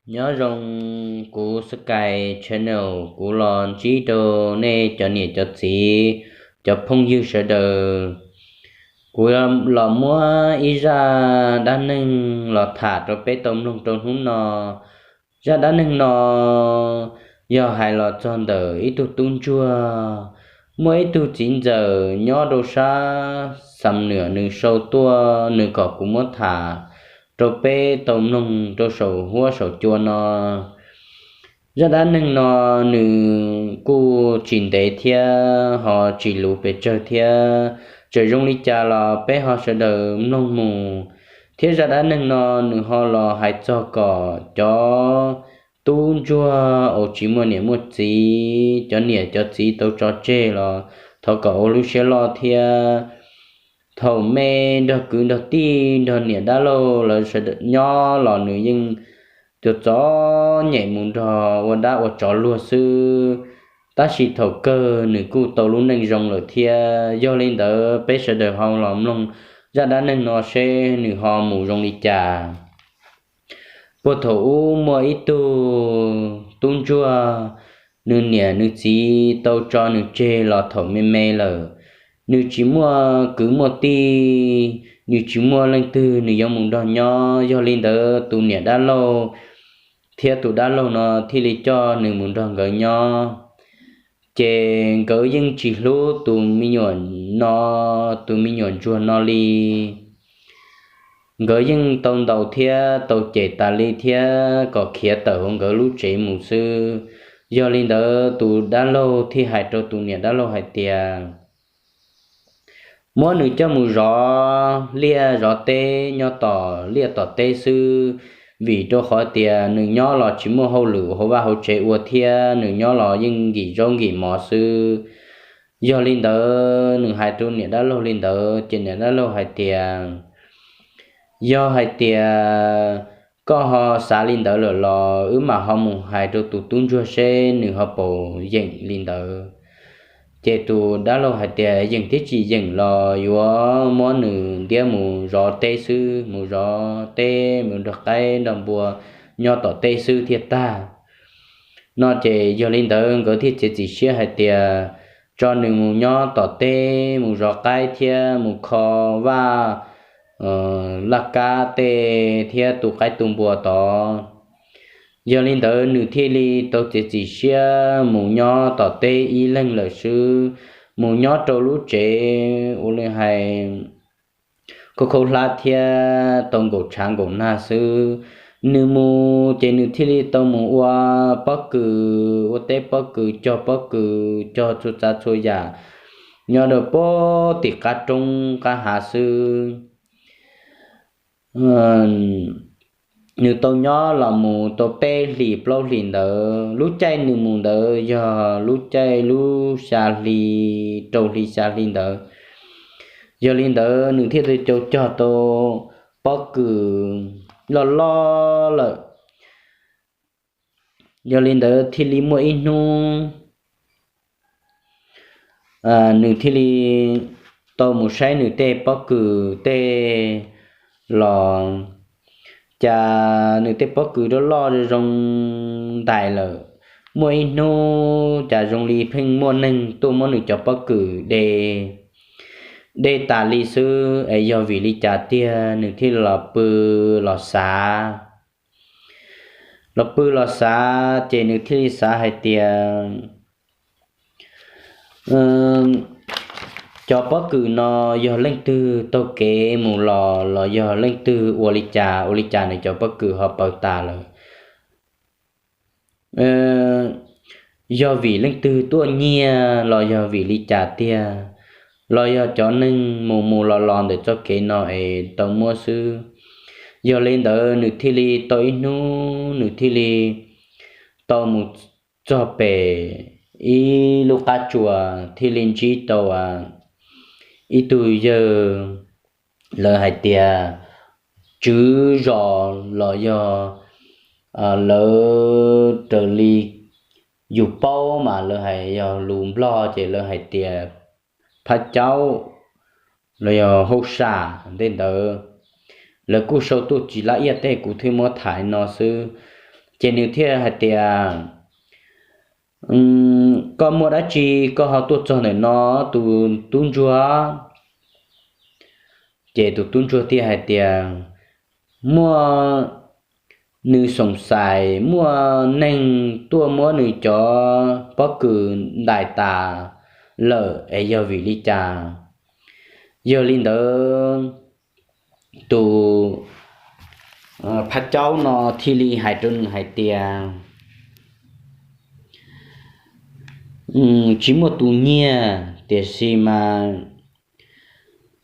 Nyob zoo, kuv Sky Channel kuv los ntsib rau nej cov niam cov txiv, cov phooj ywg sawv daws. Kuv los muab ib zaj dab neeg los tham rau peb tau mloog rau hnub no. Zaj dab neeg no yog hais los txog ntawm ib tug tub ntsuag, muaj ib tug txiv ntxawm nyob rau sab Xam Nuam nws sau tuaj nws kom kuv muab tham rau peb tau mloog rau saum huab saum cua no. Zaj dab neeg no nws kuj tsis ntev thiab ho tsis luv pes tsawg thiab, txawm zoo li cas los peb ho sawv daws mloog mus. Thiab zaj dab neeg no nws ho los hais txog kom cov tub ntsuag uas tsis muaj niam muaj txiv, cov niam cov txiv tau tso tseg los thov kom ua lub siab loj thiab. Thaum me nrog kwv nrog tij nrog niam dab laug lawv sawv daws nyob los nws yeej txom txom nyem mus nrog ua dab ua tsov luag xwb. Tab sis thaum kawg nws kuj tau lub neej zoo lawm thiab. Yog li ntawd peb sawv daws ho los mloog zaj dab neeg no seb nws ho mus zoo li cas. Puag thaum ub muaj ib tug tub ntsuag, nws niam nws txiv tau tso nws tseg los thaum me me lawm. Nws tsis muaj kwv muaj tij, nws tsis muaj leej twg nws yuav mus nrog nyob. Yog li ntawd tus niam dab laug thiab tus dab laug no thiaj li coj nws mus nrog nkawd nyob. Ces nkawd yeej tsis hlub tus me nyuam no, tus me nyuam ntsuag no li. Nkawd yeej tau ntaus thiab tau cem tas li thiab kom khiav tawm hauv nkawd lub tsev mus xwb. Yog li ntawd tus dab laug thiaj hais rau tus niam dab laug hais tias, muab nws coj mus zov liaj zov teb nyob tom liaj tom teb xwb, vim rau qhov tias nws nyob los tsis muaj hauj lwm hauv vaj hauv tsev ua thiab nws nyob los yeej nkim zaub nkim mov xwb. Yog li ntawd nws hais rau niam dab laug li ntawd ces niam dab laug hais tias, yog hais tias koj ho xav li ntawd lawm los wb mam ho mus hais rau tus tub ntsuag seb nws ho puas yeem li ntawd. Ces tus dab laug hais tias yeem thiab tsis yeem los yuav muab nws ntiab mus zov teb xwb, mus zov teb mus nrog qaib nrog npua nyob tom teb xwb thiaj tag. No ces yog li ntawd nkawd thiaj txiav txim siab hais tias tso nws mus nyob tom teb mus zov qaib thiab mus kho vaj laj kab tej thiab tu qaib tu npua tod. Yog li ntawd nws thiaj li tau txiav txim siab mus nyob tom teb ib leeg lawm xwb, mus nyob rau lub tsev ua li hais khaub khaub hlab thiab tau nkaum tshav nkaum nag xwb. Nws mus ces nws thiaj li tau mus ua pob kws, ua teb pob kws, cog pob kws, cog txhua tsav txhua yam nyob rau pem tim qab roob qab hav xwb. Nws tau nyob los mus tau peb hlis plaub hlis ntawd, lub caij nws mus ntawd yog lub caij lub xya hli, rau hli xya hli ntawd. Yog li ntawd nws thiaj li tau cog tau pob kws loj loj lawm. Yog li ntawd thiaj li muaj ib hnub nws thiaj li tau mus saib nws tej pob kws tej los, cas nws tej pob kws loj loj zoo zoo ntais lawm. Muaj ib hnub cas zoo li pheej muaj neeg tuaj muab nws cov pob kws de, de tas li xwb es yog vim li cas tiag, nws thiaj los pw los xav. Los pw los xav ces nws thiaj li xav hais tias cov pob kws no yog leej twg taug kev mus los los yog leej twg ua li cas ua li cas nws cov pob kws ho paws tas lawm. Yog vim leej twg tuaj nyiag los yog vim li cas tiag, los yog cov neeg mus mus los los ntawm txoj kev no es tau muab xwb. Yog li ntawd nws thiaj li tau ib hnub nws thiaj li tau mus txog pem ib lub qab tsuas thiaj li ntsib tau ib tug yawg, lawv hais tias tswv zos los yog lawv raws li yus paub mas lawv hais yog lus Nplog ces lawv hais tias phab caub los yog hauj sam tej ntawd. Lawv kuj sau tuaj tsis lab iab tej, kuv thiaj muab tham no xwb. Ces nws thiaj hais tias, Koj muaj dab tsi koj ho tuaj txog ntawm no, tus tub ntsuag? Ces tus tub ntsuag thiaj hais tias, Muaj, nws xoom xais muaj neeg tuaj muab nws cov pob kws ntais tas lawm es yog vim li cas? Yog li ntawd, tus phab caub no thiaj li hais rau nws hais tias, Tsis muaj tus nyiag, tiam sis mas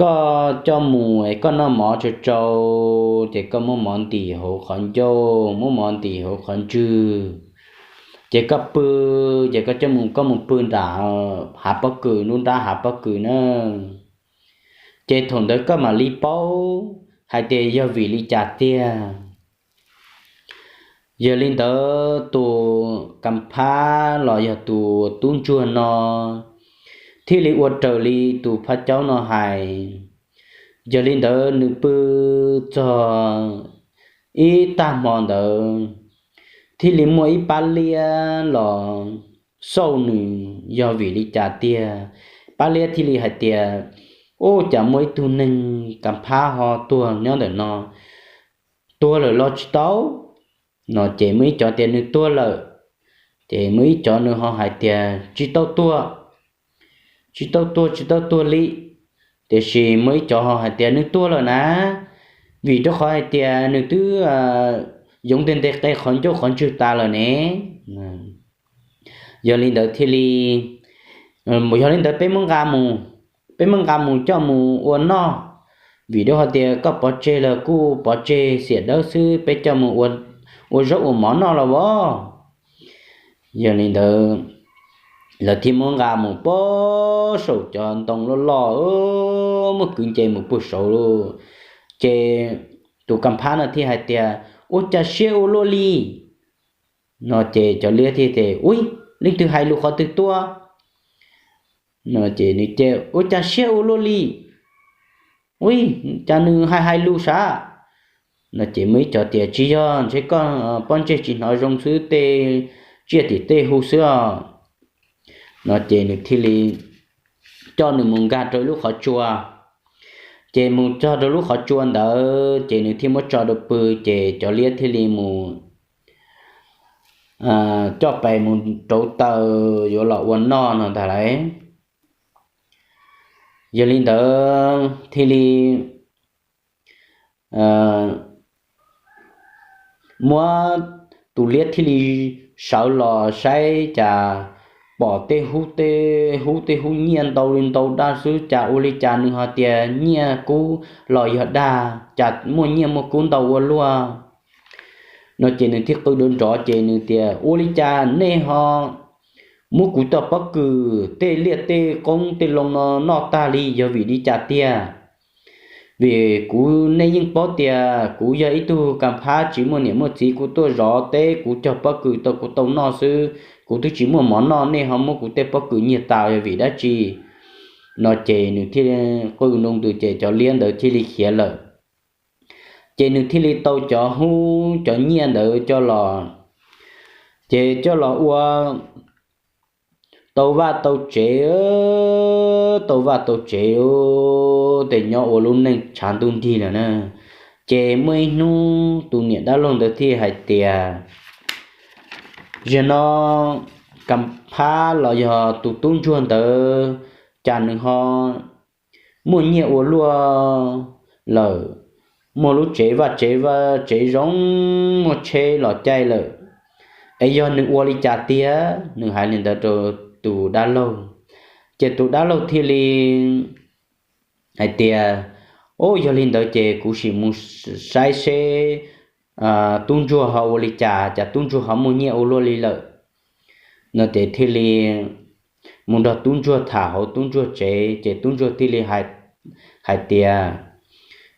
koj coj mus es koj noj mov tsau tsau, ces koj muab mov ntim hauv qhov ncauj, muab mov ntim hauv qhov ntswg, ces koj pw, ces koj coj mus, koj mus pw nram hav pob kws, nruab nrab hav pob kws na. Ces thaum ntawd koj mam li paub hais tias yog vim li cas tiag. Yog li ntawd tus kam phab los yog tus tub ntsuag no thiaj li ua raws li tus phab caub no hais. Yog li ntawd nws pw txog ib tag hmo ntawd, thiaj li muaj ib pab liab los xauj nws yog vim li cas tiag. Pab liab thiaj li hais tias, Ub, cas muaj ib tug neeg kam phab ho tuag nyob ntawm no, tuag lawm los tsis tau? No ces muaj ib cov tias nws tuag lawm, ces muaj ib cov nws ho hais tias tsis tau tuag, tsis tau tuag, tsis tau tuag li. Tiam sis muaj ib cov ho hais tias nws tuag lawm na, vim rau qhov hais tias nws twb yoov nteg nteg qe qhov ncauj qhov ntswg tas lawm ne. Yog li ntawd thiaj li, yog li ntawd peb muab nqa mus, peb muab nqa mus coj mus ua noj, vim rau qhov tias koj pov tseg los kuj pov tseg xiam dawb xwb, peb coj mus ua zaub ua mov noj los as. Yog li ntawd lawv thiaj muab nqa mus puag saum cov ntoo loj loj, muab kwv nce mus puag saud lauj. Ces tus kam phab no thiaj hais tias, Ua cas siab ua luaj li? No ces cov liab thiaj tias, Ub, leej twg hais lus qhov twg tuaj? No ces nws tias, Ua cas siab ua luaj li? Ub, cas nws hais hais lus sav? No ces muaj ib cov tias, Tsis yog, ntshe koj pob ntseg tsis hnov zoo xwb, tej tsiaj tim tej hu xwb os. No ces nws thiaj li coj nws mus nkag rau lub qhov tsua. Ces mus txog rau lub qhov tsua ntawd ces nws thiaj muab tso rau pw, ces cov liab thiaj li mus coj pais mus rauv taws yuav los ua noj no ntag lauj. Yog li ntawd thiaj li muab, tus liab thiaj li sawv los saib cas pom tej hub tej hub tej hub nyiaj ntau li ntau daj xwb, cas ua li cas nws ho tias nyiaj kub los yog dag, cas muaj nyiaj muaj kub ntau ua luaj. No ces nws thiaj qw nrov nrov ces nws tias, Ua li cas nej ho muab kuv cov pob kws tej liaj tej qoob tej loo no noj tag li, yog vim li cas tiag? Vim kuv, nej yeej paub tias kuv yog ib tug kam phab tsis muaj niam muaj txiv, kuv tuaj zov teb, kuv cog pob kws tau kuv tau noj xwb, kuv twb tsis muaj mov noj, nej ho muab kuv tej pob kws nyiag tas yog vim dab tsi? No ces nws thiaj qw nroo ntws ces cov liab ntawd thiaj li khiav lawm. Ces nws thiaj li tau cov hub cov nyiaj ntawd coj los, ces coj los ua tau vaj tau tsev, tau vaj tau tsev, ces nyob ua lub neej tshav ntuj nrig lawm na. Ces muaj ib hnub tus niam dab laug ntawd thiaj hais tias, Zaum no kam phab los yog tus tub ntsuag ntawd, cas nws ho muaj nyiaj ua luaj lawm, muaj lub tsev vaj tsev vaj tsev zoo, muaj tsheb los caij lawm, es yog nws ua li cas tiag? Nws hais li ntawd rau tus dab laug. Ces tus dab laug thiaj li hais tias, Ub, yog li ntawd ces kuv sim mus saib seb tub ntsuag ho ua li cas, cas tub ntsuag ho muaj nyiaj ua luaj li lawm. No ces thiaj li mus nrog tub ntsuag tham hauv tub ntsuag tsev, ces tub ntsuag thiaj li hais tias,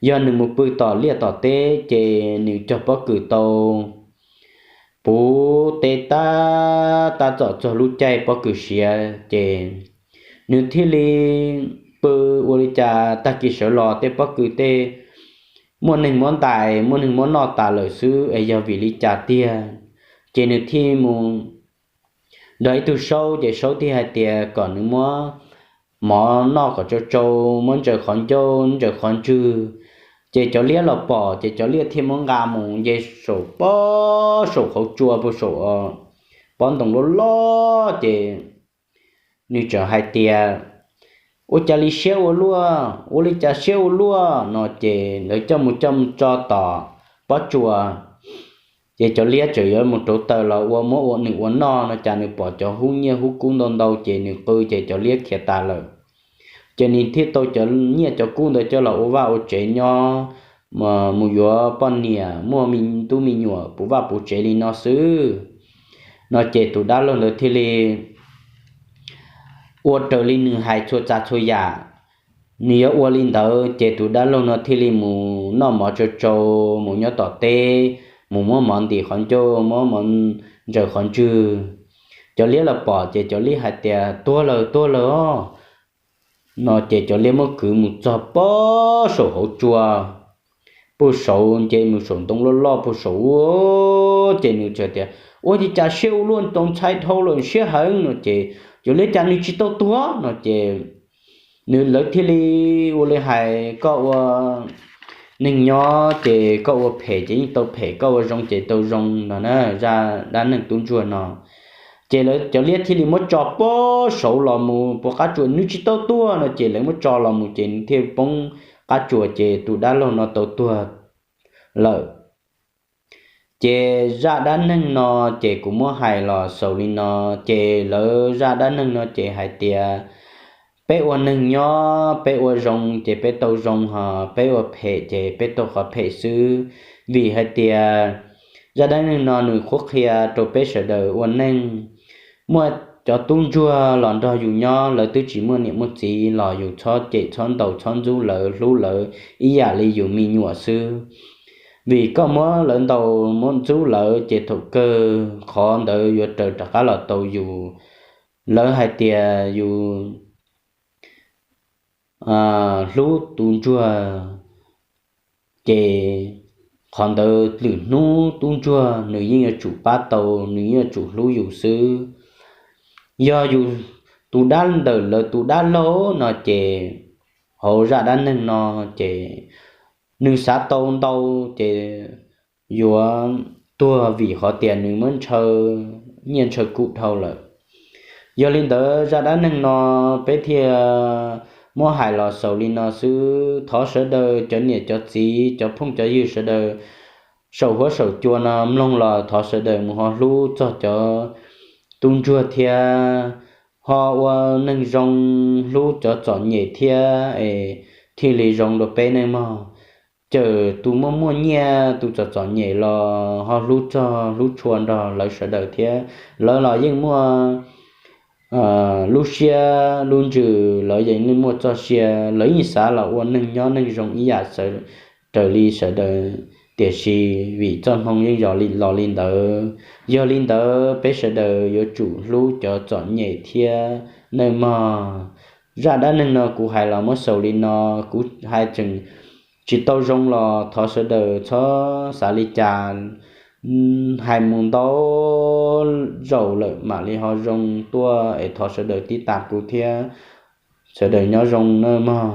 yog nws mus pw tom liaj tom teb ces nws cog pob kws tau puv teb tab tab tom txog lub caij pob kws siav, ces nws thiaj li pw, ua li cas tag kis sawv los tej pob kws tej muaj neeg muab ntais, muaj neeg muab noj tas lawm xwb, es yog vim li cas tiag? Ces nws thiaj mus nrog ib tug saub, ces saub thiaj hais tias kom nws muab mov noj kom tsau tsau, muab ntsaws qhov ncauj ntsaws qhov ntswg. Ces cov liab los pom, ces cov liab thiaj muab nqa mus nce saum pob saum qhov tsua puag saum pob ntoo loj loj, ces nws txawm hais tias, Ua cas li siab ua luaj, ua li cas siab ua luaj, no ces lawv coj mus coj mus tso tom pob tsuas. Ces cov liab txawm yuav mus rauv taws los ua muab ua nws ua noj no, cas nws pom cov hub nyiaj hub kub ntau ntau, ces nws qw ces cov liab khiav tas lawm. Ces nws thiaj tau cov nyiaj cov kub ntawd coj los ua vaj ua tsev nyob, mus yuav poj niam, muaj me tub me nyuam puv vaj puv tsev li no xwb. No ces tus dab laug ntawd thiaj li ua raws li nws hais txhua tsav txhua yam. Nws yuav ua li ntawd, ces tus dab laug no thiaj li mus noj mov tsau tsau, mus nyob tom teb, mus muab mov ntim qhov ncauj, muab mov ntsaws qhov ntswg. Cov liab los pom, ces cov liab hais tias, Tuag lawm, tuag lawm os, no ces cov liab muab kwv mus txog pob saum hauv tsua puag saud, nce mus saum ntoo loj loj puag saud ua. Ces nws txawm tias, Ua li cas siab ua luaj, tau ntshai dhau lawm, siab heev, no ces cov liab, Cas nws tsis tau tuag? No ces nws, lawv thiaj li ua li hais, Koj ua neeg nyob ces koj ua phem ces yeej tau phem, koj ua zoo ces tau zoo, no na, zaj dab neeg tub ntsuag no. Ces lawv cov liab thiaj li muab tso pob saud los mus puag qab tsua, Nws tsis tau tuag, no ces lawv muab tso los mus ces nws thiaj poob qab tsua, ces tus dab laug no tau tuag lawm. Ces zaj dab neeg no ces kuv muab hais los xaus li no. Ces lawv zaj dab neeg no ces hais tias, peb ua neeg nyob peb ua zoo ces peb tau zoo, ho peb ua phem ces peb tau qhov phem xwb. Vim hais tias zaj dab neeg no nws qhuab qhia rau peb sawv daws ua neej. Muaj cov tub ntsuag los nrog yus nyob, lawv twb tsis muaj niam muaj txiv los yus txhob cem txhob ntaus txhob ntxub lawv, hlub lawv ib yam li yus me nyuam xwb. Vim koj muab lawv ntaus muab ntxub lawv ces thaum kawg qhov ntawd yuav raws rov qab los tau yus. Lawv hais tias yus hlub tus ntsuag, ces qhov ntawd lwm hnub tub ntsuag nws yeej yuav tsum pab tau, nws yeej yuav tsum hlub yus xwb. Yog yus tus dab ntawm lawv tus dab laug no ces hauv zaj dab neeg no ces nws xav tau ntau ces yuav tuag vim qhov tias nws muab ntshaw nyiaj ntshaw kub dhau lawm. Yog li ntawd zaj dab neeg no peb thiaj muab hais los xaus li no xwb. Thov sawv daws cov niam cov txiv cov phooj cov ywg sawv daws saum huab saum cua no mloog los thov sawv daws mus ho hlub txog cov tub ntsuag thiab, ho ua neeg zoo hlub cov txom nyem thiab es thiaj li zoo rau peb neej mog. Cawm tus muaj muaj nyiaj tus txom txom nyem los ho hlub txog hlub tshua nrog lawv sawv daws thiab. Lawv los yeej muaj lub siab lub ntsws, lawv yeej muaj txoj sia, lawv yeej xav los ua neeg nyob neeg zoo ib yam raws li sawv daws, tiam sis vim txoj hmoo yeej yog los li ntawd. Yog li ntawd peb sawv daws yuav tsum hlub cov txom nyem thiab nawb mog. Zaj dab neeg no kuv hais los muab xaus li no, kuv hais tseem tsis tau zoo los thov sawv daws txhob xav li cas, hais mus ntau zaus lawm mam li ho zoo tuaj es thov sawv daws tib tas kuv thiab. Sawv daws nyob zoo nawb mog.